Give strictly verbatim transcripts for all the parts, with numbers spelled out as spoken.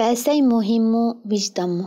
بەسەي مۇھىممۇ، ۋىجدانمۇ؟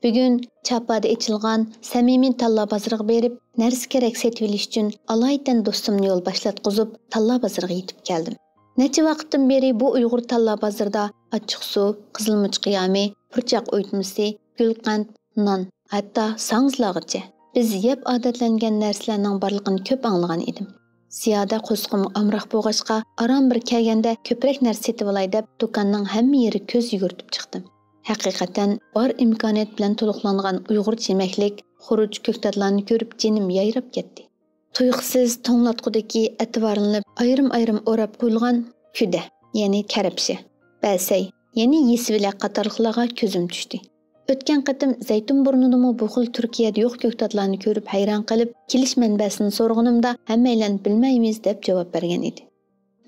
بۈگۈن چاپادا ئېچىلغان سەمىمىي تاللا بازىرىغا بېرىپ، نەرسە-كېرەك سېتىۋېلىش ئۈچۈن ئالايىتەن دوستۇمنى يول باشلاتقۇزۇپ، تاللا بازىرىغا يېتىپ كەلدىم. نەچچە ۋاقىتتىن بېرى بۇ ئۇيغۇر تاللا بازىرىدا ئاچچىقسۇ، قىزىلمۇچ قىيامى، پۇرچاق ئويۇتمىسى، گۈلقەنت، نان، ھەتتا ساڭزىلارغىچە بىز يەپ ئادەتلەنگەن نەرسىلەرنىڭ بارلىقىنى كۆپ ئاڭلىغان ئىدىم. زىيادە قورسىقىمغا ئامراق بولغاچقا، ئاران بىر كەلگەندە كۆپرەك نەرسە سېتىۋالاي دەپ، دۇكاننىڭ ھەممە يېرى كۆز يۈگۈرتۈپ چىقتىم. ھەقىقەتەن بار ئىمكانىيەت بىلەن تولۇقلانغان ئۇيغۇرچە يېمەكلىك، خۇرۇچ، كۆكتاتلارنى كۆرۈپ جېنىم يايراپ كەتتى. تۇيۇقسىز توڭلاتقۇدىكى ئەتىۋارلىنىپ ئايرىم-ئايرىم ئوراپ قويۇلغان كۈدە، يەنى كەرەپشە، بەسەي، يەنى يېسىۋىلەك قاتارلىقلارغا كۆزۈم چۈشتى. ئۆتكەن قېتىم زەيتۇن بۇرنىدىمۇ بۇ خىل تۈركىيەدە يوق كۆكتاتلارنى كۆرۈپ ھەيران قېلىپ، كېلىش مەنبەسىنى سورىغىنىمدا، ھەممەيلەن بىلمەيمىز دەپ جاۋاب بەرگەن ئىدى.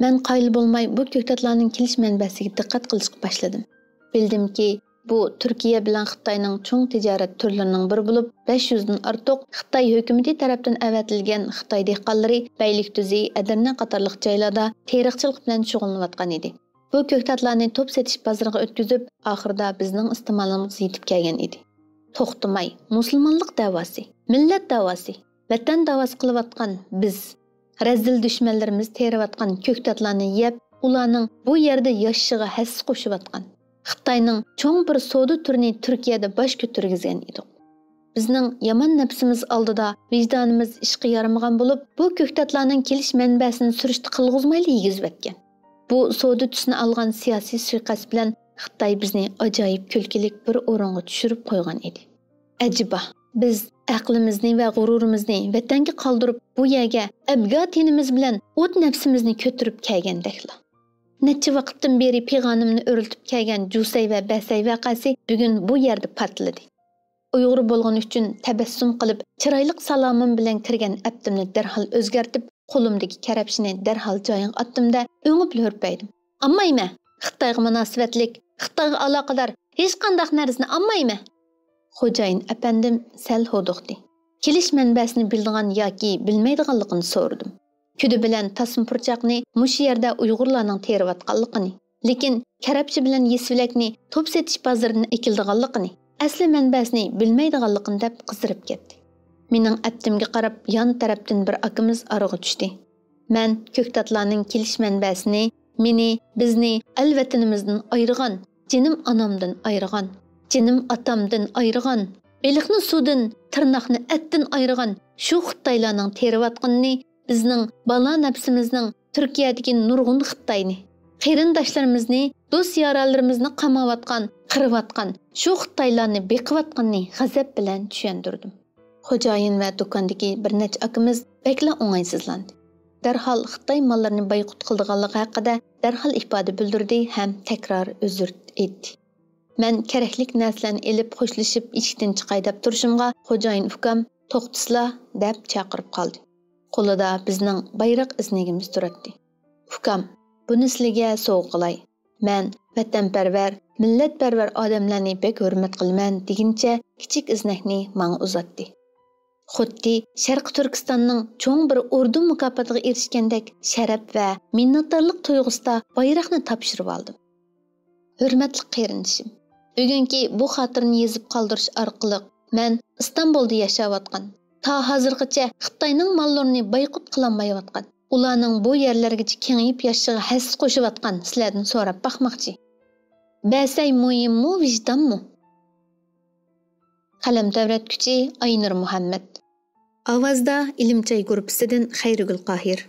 مەن قايىل بولماي بۇ كۆكتاتلارنىڭ كېلىش مەنبەسىگە دىققەت قىلىشقا باشلىدىم. بىلدىمكى، بۇ تۈركىيە بىلەن خىتاينىڭ چوڭ تىجارەت تۈرلىرىنىڭ بىرى بولۇپ، بەش يۈزدىن ئارتۇق خىتاي ھۆكۈمىتى تەرەپتىن ئەۋەتىلگەن خىتاي دېھقانلىرى بەيلىكدۈزى، ئەدىرنە قاتارلىق جايلاردا تېرىقچىلىق بىلەن شۇغۇللىنىۋاتقان ئىدى. بۇ كۆكتاتلارنى توپ سېتىش بازىرىغا ئۆتكۈزۈپ، ئاخىرىدا بىزنىڭ ئىستېمالىمىزغا يېتىپ كەلگەن ئىدى. توختىماي، مۇسۇلمانلىق دەۋاسى، مىللەت دەۋاسى، ۋەتەن داۋاسى قىلىۋاتقان بىز، رەزىل دۈشمەنلىرىمىز تېرىۋاتقان كۆكتاتلارنى يەپ، ئۇلارنىڭ بۇ يەردە ياشىشىغا ھەسسە قوشۇۋاتقان، خىتاينىڭ چوڭ بىر سودا تۈرىنى تۈركىيەدە باش كۆتۈرگۈزگەن ئىدۇق. بىزنىڭ يامان نەپسىمىز ئالدىدا ۋىجدانىمىز ئىشقا يارىمىغان بولۇپ، بۇ كۆكتاتلارنىڭ كېلىش مەنبەسىنى سۈرۈشتە قىلغۇزمايلا يېگۈزۈۋەتكەن. بۇ سودا تۈسىنى ئالغان سىياسىي سۇيىقەست بىلەن خىتاي بىزنى ئاجايىپ كۈلكىلىك بىر ئورۇنغا چۈشۈرۈپ قويغان ئىدى. ئەجەبا، بىز ئەقلىمىزنى ۋە غۇرۇرىمىزنى ۋەتەنگە قالدۇرۇپ، بۇ يەرگە ئەبگا تېنىمىز بىلەن ئوت نەپسىمىزنى كۆتۈرۈپ كەلگەندەكلا. نەچچە ۋاقىتتىن بېرى پىغانىمنى ئۆرلىتىپ كەلگەن جۇسەي ۋە بەسەي ۋەقەسى بۈگۈن بۇ يەردە پارتلىدى. ئۇيغۇر بولغىنى ئۈچۈن تەبەسسۇم قىلىپ، چىرايلىق سالامىم بىلەن كىرگەن ئەپتىمنى دەرھال ئۆزگەرتىپ، قولۇمدىكى كەرەپشىنى دەرھال جايىغا ئاتتىم-دە، ئۆڭۈپ ھۈرپەيدىم. ئالمايمەن! خىتايغا مۇناسىۋەتلىك، خىتايغا ئالاقىدار ھېچقانداق نەرسىنى ئالمايمەن! خوجايىن ئەپەندىم سەل ھودۇقتى. كېلىش مەنبەسىنى بىلىدىغان ياكى بىلمەيدىغانلىقىنى سورىدىم. كۈدە بىلەن تاسما پۇرچاقنى مۇشۇ يەردە ئۇيغۇرلارنىڭ تېرىۋاتقانلىقىنى، لېكىن كەرەپچە بىلەن يېسىۋىلەكنى توپ سېتىش بازىرىدىن ئەكېلىدىغانلىقىنى، ئەسلى مەنبەسىنى بىلمەيدىغانلىقىنى دەپ قىزىرىپ كەتتى. مېنىڭ ئەپتىمگە قاراپ يان تەرەپتىن بىر ئاكىمىز ئارىغا چۈشتى. مەن كۆكتاتلارنىڭ كېلىش مەنبەسىنى، مېنى، بىزنى ئەل ۋەتىنىمىزدىن ئايرىغان، جېنىم ئانامدىن ئايرىغان، جېنىم ئاتامدىن ئايرىغان، بېلىقنى سۇدىن، تىرناقنى ئەتتىن ئايرىغان شۇ خىتايلارنىڭ تېرىۋاتقىنىنى، بىزنىڭ بالا نەپسىمىزنىڭ تۈركىيەدىكى نۇرغۇن خىتاينى، قېرىنداشلىرىمىزنى، دوست-يارانلىرىمىزنى قاماۋاتقان، قىرىۋاتقان شۇ خىتايلارنى بېقىۋاتقىنىنى غەزەپ بىلەن چۈشەندۈردۈم. خوجايىن ۋە دۇكاندىكى بىر نەچچە ئاكىمىز بەكلا ئوڭايسىزلاندى. دەرھال خىتاي ماللىرىنى بايقۇت قىلىدىغانلىقى ھەققىدە دەرھال ئىپادە بىلدۈردى ھەم تەكرار ئۆزۈر ئېيتتى. مەن كېرەكلىك نەرسىلەرنى ئېلىپ خوشلىشىپ ئىشىكتىن چىقاي دەپ تۇرۇشۇمغا، خوجايىن ئۇكام «توختىسىلا» دەپ چاقىرىپ قالدى. قولىدا بىزنىڭ بايراق ئىزنىكىمىز تۇراتتى. «ئۇكام، بۇنى سىلىگە سوۋغا قىلاي. مەن ۋەتەنپەرۋەر، مىللەتپەرۋەر ئادەملەرنى بەك ھۆرمەت قىلىمەن» دېگىنىچە كىچىك ئىزنەكنى ماڭا ئۇزاتتى. خۇددى شەرقىي تۈركىستاننىڭ چوڭ بىر ئوردېن مۇكاپاتىغا ئېرىشكەندەك شەرەپ ۋە مىننەتدارلىق تۇيغۇسىدا بايراقنى تاپشۇرۇۋالدىم. ھۆرمەتلىك قېرىندىشىم، بۈگۈنكى بۇ خاتىرىنى يېزىپ قالدۇرۇش ئارقىلىق مەن ئىستانبۇلدا ياشاۋاتقان، تا ھازىرغىچە خىتاينىڭ ماللىرىنى بايقۇت قىلالمايۋاتقان، ئۇلارنىڭ بۇ يەرلەرگىچە كېڭىيىپ ياشىشىغا ھەسسە قوشۇۋاتقان سىلەردىن سوراپ باقماقچى. بەسەي مۇھىممۇ، ۋىجدانمۇ؟ قەلەم تەۋرەتكۈچى: ئاينۇر مۇھەممەت. ئاۋازدا ئىلىم چاي گۇرۇپپىسىدىن خەيرىگۈل قاھىر.